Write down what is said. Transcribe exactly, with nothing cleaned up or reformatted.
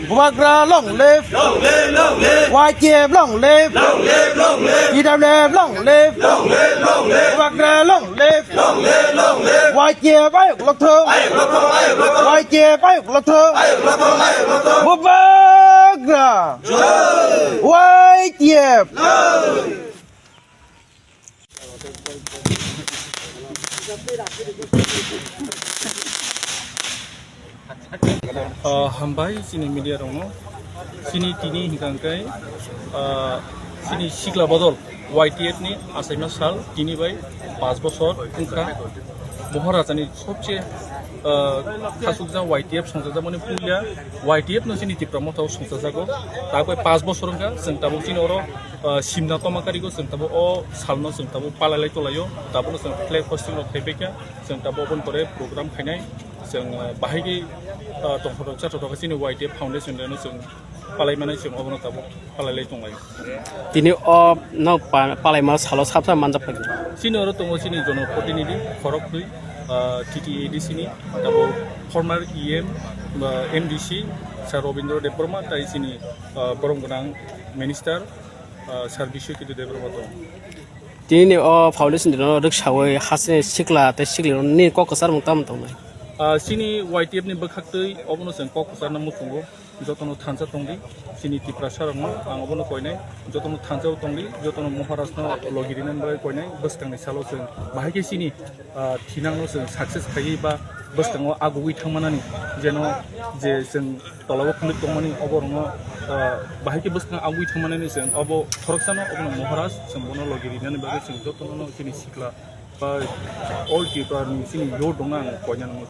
Bubagra long live. Long live, long live. Y T F long live. Long live, long live. T W F long live. Long live, long live. Bubagra long live. Long live, long live. Y T F ayok lokthong. Ayok lokthong, ayok lokthong. Y T F ayok lokthong. Ayok lokthong, ayok lokthong. Bubagra. Jai. Y T F. Jai. Ah, hambai chini media rokno. Chini tini hinkha hwnkhe, ah, chini sikla bodol Y T F ni achaima sal tini bai paanch bosor wngkha. Mohorajani sobse, ah, khasukjak Y T F songchajakmani puila Y T F no chini Tipra Motha o songchajago. Tabuk bai paanch bosor wngkha, chwng tabuk chini oro ah, simna toma karigo chwng tabuk o salno chwng tabuk palailai tonglaio, tabukno chwng flag hosting rok khaipaikha, chwng tabuk oboni pore program khainai, chwng, ah, bahai khe, ah, tongthok chathok chini Y T F Foundation reno chwng palai manai, chwng obono tabuk palailai tonglaio. Tini o no pa-, palaima salo sabsa manjak pai. Chini oro tongo chini jonoprotinidhi khorok twi, ah, T T A D C ni, tabuk former E M, ah, M D C Sir Robindra Debbarma tai chini, ah, borom gwnang minister, ah, Sir Biswaketu Debbarma tongo. Tini o foundation dinw rwksawi hasini sikla tei sikli rokni kok kwchar mung tamo tongnai? Ah, chini Y T F ni bwkhaktwi obono chwng kok kwcharno muchungo, jotono thansa tongdi, chini Tiprasa rokno ang obono koinai, jotono thansa tongdi, jotono Maharaj no logi rinani bagwi koinai, bwskangni salo chwng bahai khe chini ah, thinangno chwng success khaiwi ba bwskango agugwi thangmanani, jeno je chwng tolao phunuk tongmani oborokno, ah, bahai khe bwskango agugwi thangmanani chwng obo khoroksano obono Maharaj chwng bono logi rinani bagwi chwng jotono chini sikla ba all Tripura ni chini youth rokno ang koinani.